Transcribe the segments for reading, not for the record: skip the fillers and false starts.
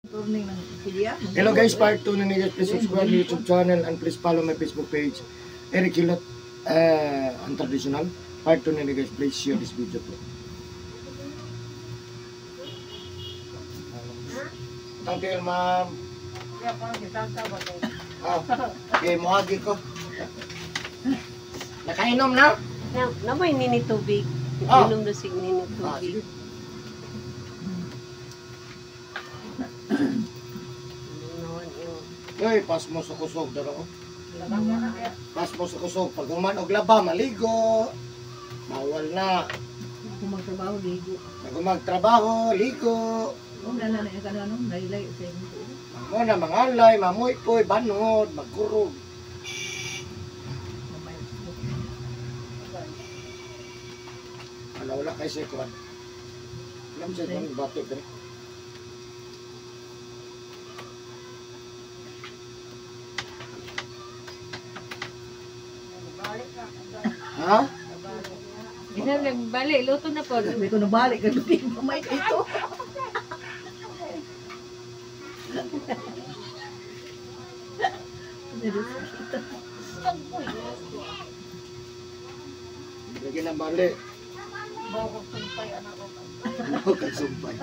Turning ng silya. Hello guys, part 2 na ninyo. Please subscribe my YouTube channel and please follow my Facebook page, Eric Hilot, ang traditional. Part 2 na ninyo guys, please share this video po. Thank you, ma'am. Oh, okay, muhagi ko. Nakainom na? Namoy nini tubig. Ah. Inom na sig nini Ah, tubig. sige. Uy, pas mo sa kusog, daro. Pas mo sa kusog. Pag human og laba, maligo. Bawal na. Kung magtrabaho, ligo. Pag magtrabaho, ligo. Kung na lang ka na nung laylay sa inyo. Mo na mangalay, mamuypoy, banhod, magkurog. Mamay. Ala, wala kay sa kuan. Alam sa kuan batik dre. Ha? Isa lang balik luto na po. Sabi ko nabalik ka lubi. Mamay ka ito. Lagi nang bali. Bawal kag sumpay.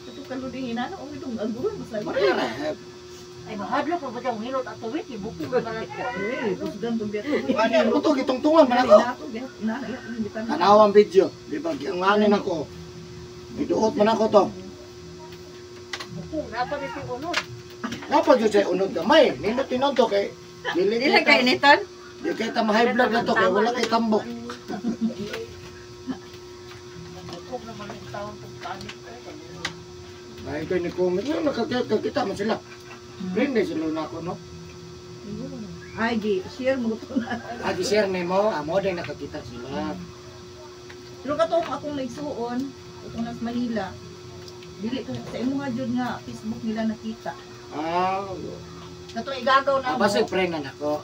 Ito kaluding inano. Ang itong aguron. Basta Wala ra. Ay, mahadlok pa ba siyang hilot at tuwit? Ibuko ba na Eh, kusgan itong biyak. Ano mo to gitungtungan man ako. Tanaw ang video, di ba? Ang anin ako. Giduot man ako to. Buko, dapat ito unod. Dapat jud siya unod gamay. Nindot tinon to kay dili Dili kay initon. Di kay ta ma-high blood na to kay wala kay tambok. Buko naman yung taon kung kanin. Ay kay ni comment no nakakita man sila. Friend sila na ako no. Ay, gi, share mo ito na. Agi share nimo, amo din nakakita sila. Pero katong akong naigsuon, itong nas Manila, dili ko sa imo nga jud nga Facebook nila nakita. Ah, Katong igagaw na mo. basig friend na nako.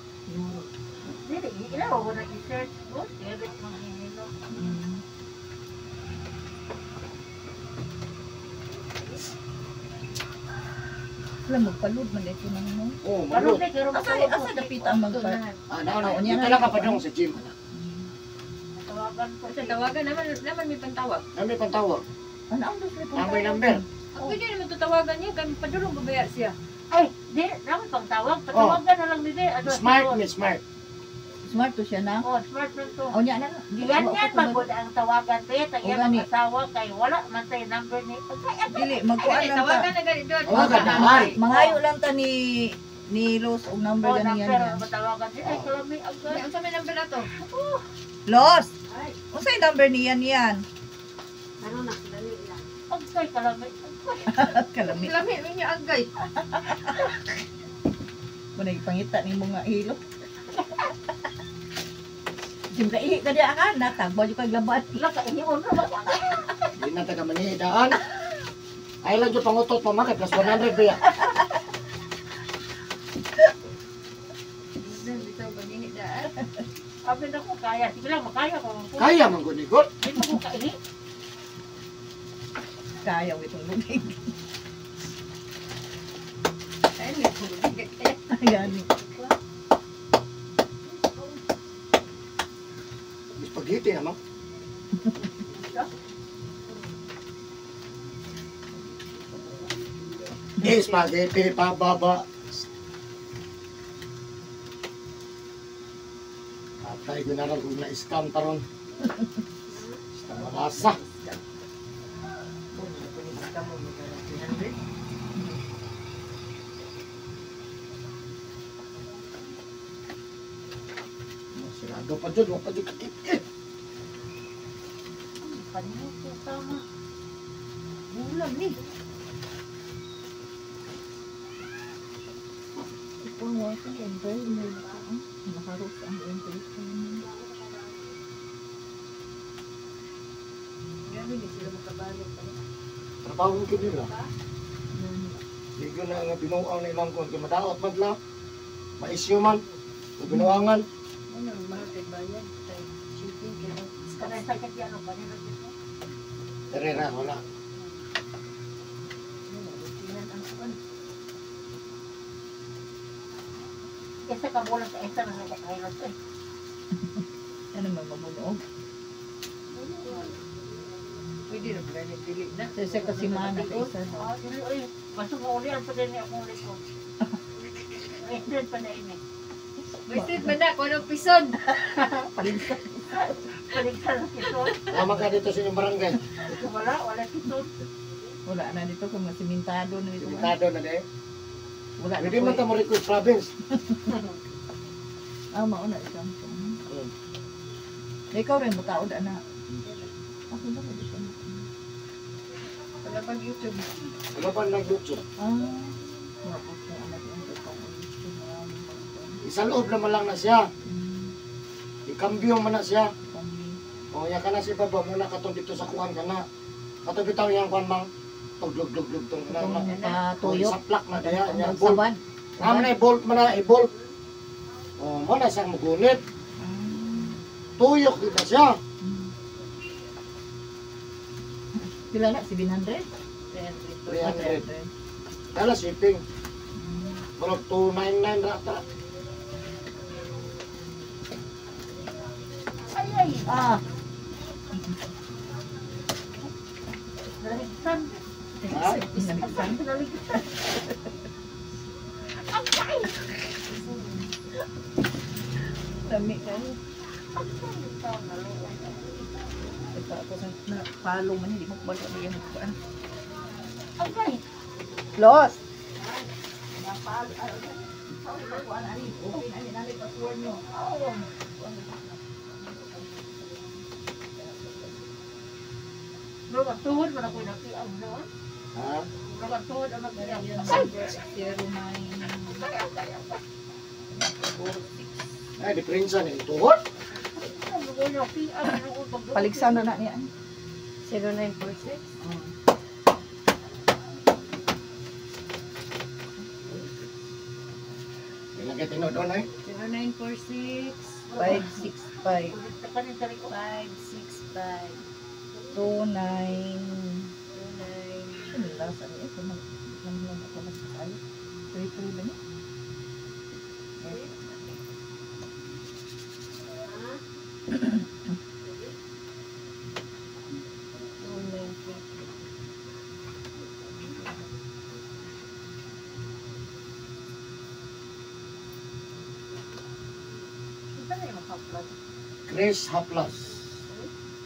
Dili, ilaw ko na i-search ko. Eric manghihilot. Wala magpalud man ito nang mo. Oh, malot. Malupit, pero Asa asa dapit ang magpa. Ah, na na. Dito lang ka pa dong sa gym. Ana. Tawagan ko. Sa tawagan naman naman may pantawag. Nami pantawag. Ano ang dos ni Nami number. Ako pwede naman tatawagan niya kami padulong babaya siya. Ay, di, naman pang tawag. Patawagan na lang bibi. Ano, Smart ni smart. Smart to siya na. Oh, smart lang to. O niya na. Yan yan, magod ang tawagan be. Tayo O, gani. ang asawa kay wala man tayo number ni. Dili magkuan Ay, lang ta. tawagan na gani doon. Tawagan na. Ay. Mangayo lang ta ni Los og number Oh, gani yan. number Yan. matawagan di. Ay, kalami agad. Unsa may number na to? Los. Unsay number niyan yan? Ano na dali lang. Agay, kalami. Kalami. Lami man niya agay. Muna ipangita nimo nga hilo. Siyempre, ihi ka diya ka, natagba yung kaglaban. Wala ka, ihion na ba? Di na taga manihidaan. Ay lang jud pangutot pa makay plus 100 ba ya. Bitaw banini daan. Sabi na ko, kaya. Sige lang, makaya ko. Kaya man gud ni God. Hindi mo ko kaihi. Kaya ko itong lubig. Ay, may tubig. Ayan. Spaghetti naman. Eh, spaghetti pababa. Atay ko na lang kung na-scam taron. Basta marasa. Sirado pa dyan, wag pa dyan kakit. Eh, Paningin ko tama. Bulam ni. Ipon water and burner. Nakaros ang temperature. Grabe di sila makabalik. Trabaho ko nila. Di ko na nga binuang na ilang kung madaot man lang. Ma-issue man. O binuangan. Ano, mahal kay bayan. Kay shipping kay Kanay sa kanya, ano, kanina dito. Terera, wala. Isa ka bulan sa isa na sa kahilot eh. Ano man mabunog? Pwede na ba na dili na? Sa isa ka simana sa isa. No? Ah, dili oy. Basta mo uli ang pa din akong likod. Ay, pa na ini. Wasted man na, kung anong pison. Paligsan. Paligsan ang kison. Tama ka dito sa inyong barangay. Wala, wala kison. Wala na dito kung masimentado na dito. Limitado na di. Wala na Pwede man po. ta mo request province. Ah, mauna siya. Ikaw rin, mutaod ana. Ako ba dito? Wala pang YouTube. Wala pa nag YouTube. Ah, mabot na anak ang totoong YouTube. Maraming mag- Isa loob naman lang na siya. Ikambyo man na siya. Pambi. O ya ka na si baba muna katong dito sa kuan ka na. Katong bitaw yang kuan mang tuglog-glog-glog tong na. Itong na. patuyo. Sa plak na daya nya bolt. Sawan. Amo na i-bolt man na i-bolt. O mo na siyang mugunit. Ah. Tuyok kita siya. Pila na? 700? 300. Dala shipping. Murag 299 ra ta. Ay, ay. Ah, Naligsan. Ha? naligsan. Naligsan. Lami kayo. Ito ako sa na palo man hindi mo balik na yung kuan. Agay. Los. Napalo kuan ani. Open ani nami password nyo. Bro, ang tuhod man ako nakiaw noon. Ha? Bro, ang tuhod ang nakiaw. 09 Ay, diferensya ni tuhod. Paligsan na na niya. 0946. Ilang kay tinuod eh. 0946. 565 565. 29 29. Ano last ano ito mag lang lang ako nagkaayo. 33 ba niya? Eh, 2933. Chris Haplas.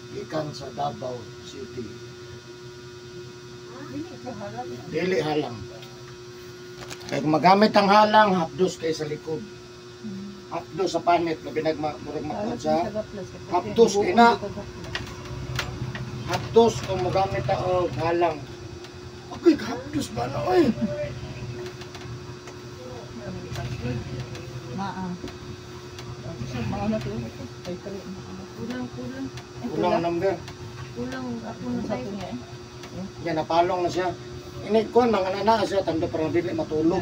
Gikan sa Davao City. Dili halang. Kaya kung magamit ang halang, hapdos kay sa likod. Hapdos sa panit, labi nagma, murag makuha sa Hapdos kay na. Hapdos kung magamit ta og halang. Okay, hapdos ba na oy? Maa. Mauna to. Ay, tali. Kulang, kulang. Ay, Kulang ang number. Kulang ako na Sa sa'yo. ito niya eh. Yan, napalong na siya. Ini kuan mga nana siya tando para dili matulog.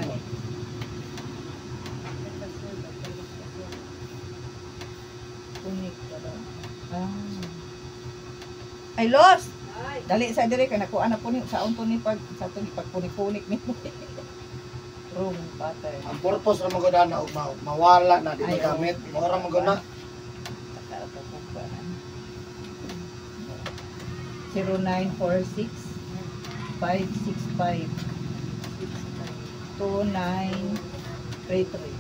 Kunik ka daw. Ah. Ay, Los! Dali sa dire kay nakuha na po ni sa unto ni pag sa to ni pagpunik-punik ni. Room pattern. Ang purpose ra magud na og mawala na di Ay, magamit. oo. Mao ra magud na. 0946 565 2933.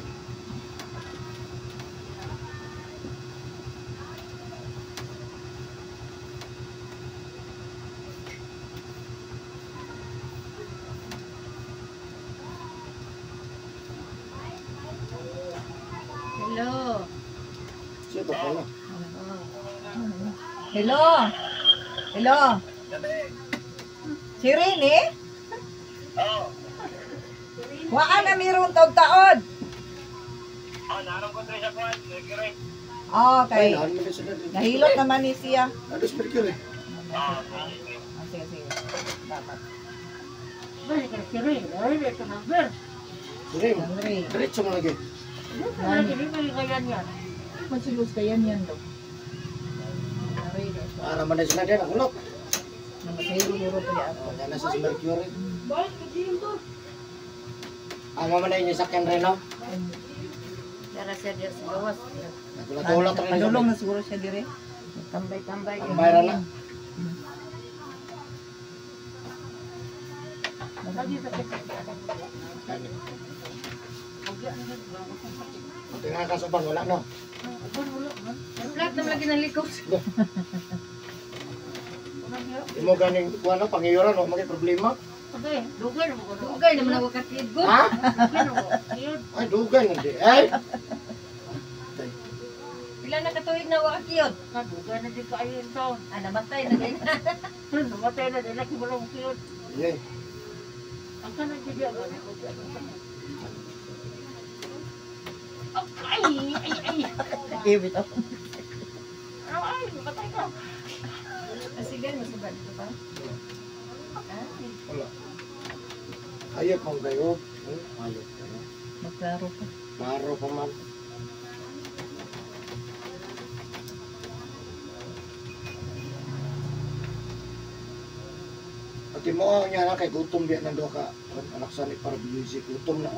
Hello. Siya ba pala? Oh. Hello. Hello. Si Rini? Oo. Waan na meron taod-taod. Ay, Okay. naan man din sila dito. Nahilot naman ni siya. Ados Mercury. Ah, sige, sige. Dapat. Balik ka si Ray. Ray, ito number. Rim. Henry. Diretso mo lagi. Hindi mo yan yan. Masulus ka yan yan do. Aray, Ah, naman din sila din ang kulot. Namasayro pa ako. Oh, yan na siya sa Mercury. Ang mama na inyo sa sakyan rin, no? Dara siya diya sa gawas. Nagula-tula ta na. Padulong na siguro siya dire. Tambay-tambay. Tambay ra na. Lagi sa sakit. Gani. Huwag yan, wala akong sakit. Tingnan ka sa uban, wala no. Uban, wala man. Flat naman lagi ng likod. Wala niya. Imo ganing kuan no pangiyuran wa magay problema. Okay, dugay na mo ko. Dugay naman ako katid ko. Ha? Dugay na mo. Yun. Ay dugay na di. Ay. Pila na katuig na wa kakiyot. Na, dugay na di kaayo in town. Ah, namatay na din. Namatay na, dili ko wala mo kiyot. Yay. Ang kanang di diya, gani ko diya. Ay, ay, ay. Ibit ako. Ay, matay ka. Sige, masuba dito pa. Ah, Wala. Ayot man kayo. Ayot kayo. Magklaro pa. Klaro pa man. Pati mo ang niya na kay gutom biya nang duha ka. Anak sa ni para music gutom na.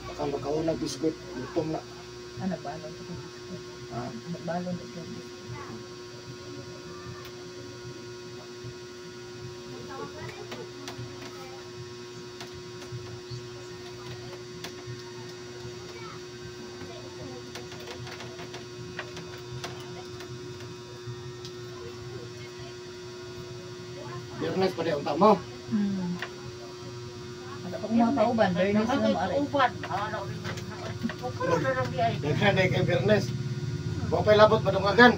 Baka makauna biskwit gutom na. Ah, nagbalon ko biskwit. Ha? Nagbalon ko biskwit. Biyernes pa di ang tamo. Wala pa kong mga kauban, Bernice na maaari. Kauban. Ano, ano na lang di ay. Daghan day kay Biyernes. Wa pa'y labot madungagan.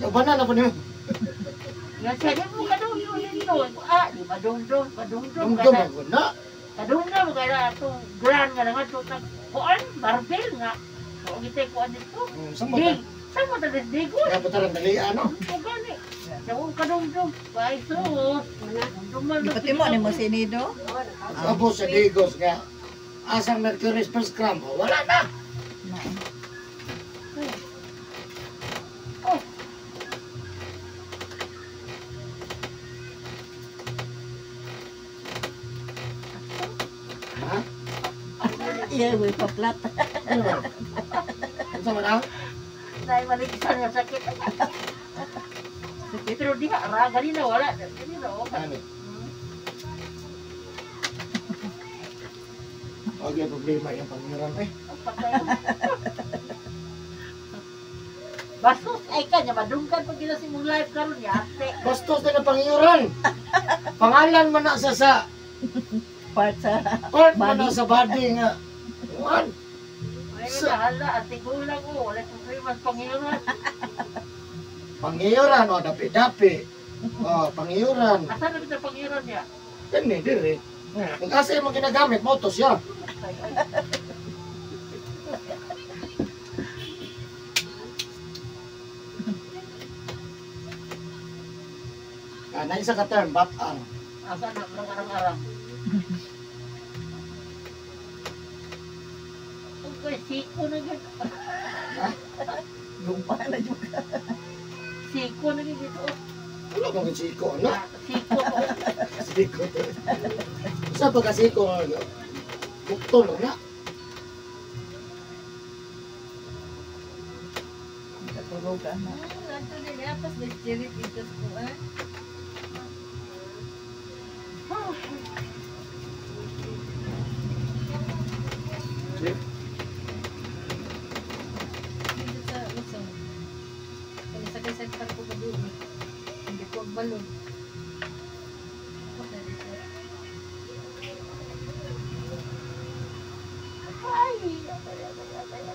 Uban na po nimo. Yan siya, di mo kadungdong dito. Ah, di madungdong, madungdong. Dumdum ako na. Kadungdong, kaya itong grand nga nga ito. Kuan, barbel nga. O, gitay kuan dito. Sa mo ta. Dig, sa mo talis digo. Kaya putaran dali ano. O gani. Sa mo kadungdong. Ay, sus. Dumdum Pati mo, ni mo sinido? Abo sa Digos nga. Asang Mercury First Cram. Oh, wala na. Oh. Ha? Iya, may paplat. Ano ba? Ano sa man ah? Dahil maligsan nga sakit. Pero di ha, ganina wala. Ganina, okay. Ano? Okay, problema yung pangiran eh. Bastos ay ka niya, madunggan pag gila si mong life karon niya, ate. Bastos na ng pangiran. Pangalan man na sa Part sa part man na Body. sa body nga. Kuan. Ay, hala, ate gulang ko, wala problema sa pangiran. Pangiran o dapi-dapi. Oh, pangiran. Asa na kita pangiran niya? Kani dire. Kung asa imong ginagamit mo to siya. Ah, na isa ka term batang. Asa na, walang arang-arang. Okay, siko na gid. Gumpa na juga. Siko na gid ito. Wala kang siko na. Siko to. Siko to. Sa pagkasiko bukto lang na. Katulog ka na. Ato din, apas na spirit dito sa kuan. Chip. Dito sa Luzon. Kaya sa kay sa ko gabi. Hindi ko balon. Ako na dito.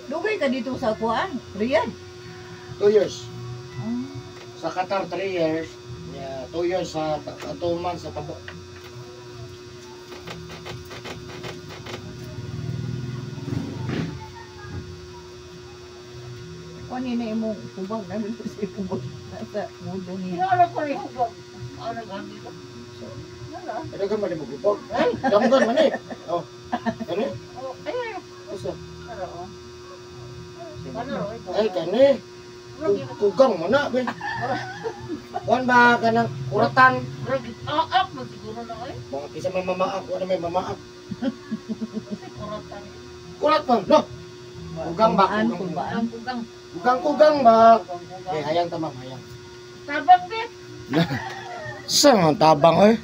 Dugay ka dito sa kuan, Riyadh. 2 years. Sa Qatar 3 years. Yeah, 2 years sa 2 months sa Tabo. Kuan ni na imong hubag namin ko sa hubag sa mundo ni. Kinala ko rin hubog. Ano gamit ko? Wala. Ano ka man mo gubog? Ay, damgon man eh. Oh. Kani? Oh, ay, ay. Usa. Ano, oh. Ano, ito? Ay, kani. Kugang mo na, be. Kuan ba ka ng kuratan? Murag, aak man siguro na ay. Mga kisa may mamaak, wala may mamaak. Kasi kuratan. Kurat man, no. Kugang ba? Kumbaan, Kugang. kumbaan. Kugang kugang. Kugang-kugang ba? Okay, hayang ta, ma'am, hayang. Tabang bit. Sa nga tabang oy.